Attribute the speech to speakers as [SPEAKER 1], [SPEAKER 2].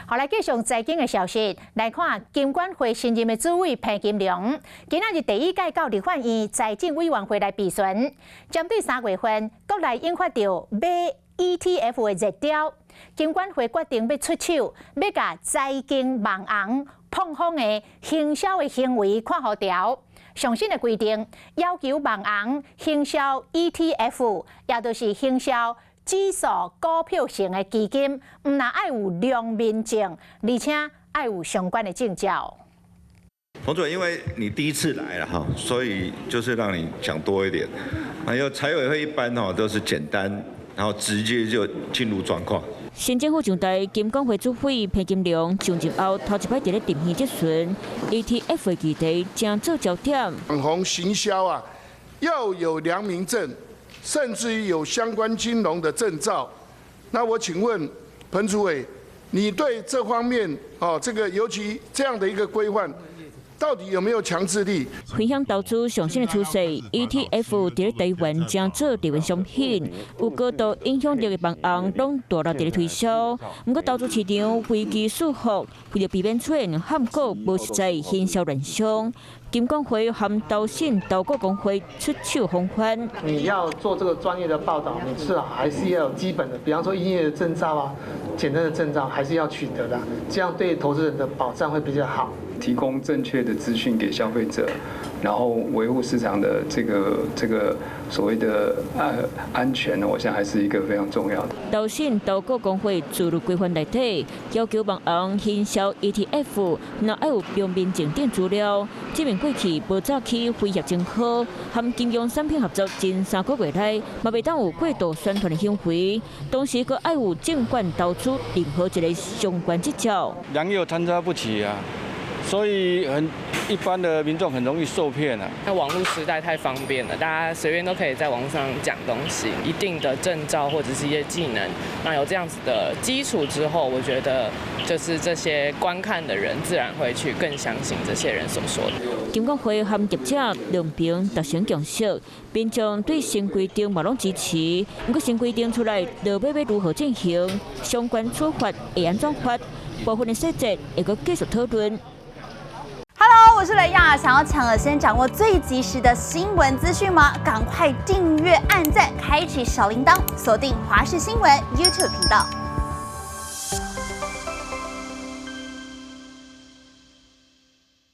[SPEAKER 1] 好，來繼續財經的消息，來看金管會新任的主委彭金龍，今仔日第一屆到立法院財政委員會來備詢，針對3月份國內引發著買 ETF 的熱潮，金管會決定欲出手，欲共財經網紅膨風的行銷的行為看予牢。上新的規定要求網紅行銷 ETF，也就是行銷指數股票型的基金，毋但愛有良民證，而且愛有相關的證照。
[SPEAKER 2] 彭主任，因為你第一次來了哈，所以就是讓你講多一點。還有財委會一般哈都是簡單，然後直接就進入狀況。
[SPEAKER 3] 新政府上台，金管會主委彭金龍上任後，頭一擺佇咧立院質詢 ETF 的議題，成做焦點。
[SPEAKER 4] 網紅行銷啊，要有良民證，甚至於有相關金融的證照。那我請問彭主委，你對這方面哦，這個尤其這樣的一個規範，到底有沒有強制力？
[SPEAKER 3] 分享投資上新的趨勢，ETF 佇咧台灣成做熱門商品，有高度影響力的網紅攏大力佇咧推銷。毋過投資市場危機四伏，為著避免出現譀股無實在行銷亂象，金管會和投信投顧公會出手防範。
[SPEAKER 5] 你要做這個專業的報導，你至少還是要有基本的，比方說營業的證照啊，簡單的證照還是要取得的，這樣對投資人的保障會比較好。
[SPEAKER 6] 提供正確的資訊給消費者，然後維護市場的這個所謂的安全呢，我想還是一個非常重要的。
[SPEAKER 3] 投信投顧公會自律規範內底，要求網紅行銷 ETF，若愛有良民證等資料，證明過去無詐欺、非業前科，和金融產品合作近3個月內，嘛袂當有過度宣傳的行為，同時閣愛有證券投資任何一个相關執照。
[SPEAKER 7] 良莠參差不齊啊。所以很一般的民眾很容易受騙啊。
[SPEAKER 8] 那網路時代太方便了，大家隨便都可以在網上講東西。一定的證照或者是一些技能，那有這樣子的基礎之後，我覺得就是這些觀看的人自然會去更相信這些人所說的。
[SPEAKER 3] 金管會和業者兩邊達成共識，民眾對新規定嘛攏支持。毋過新規定出來，落尾欲如何進行，相關處罰會按怎罰，部分的細節會閣繼續討論。
[SPEAKER 9] Hello，我是雷亞，想要搶先掌握最及時的新聞資訊嗎？趕快訂閱、按讚、開啟小鈴鐺，鎖定華視新聞 YouTube 頻道。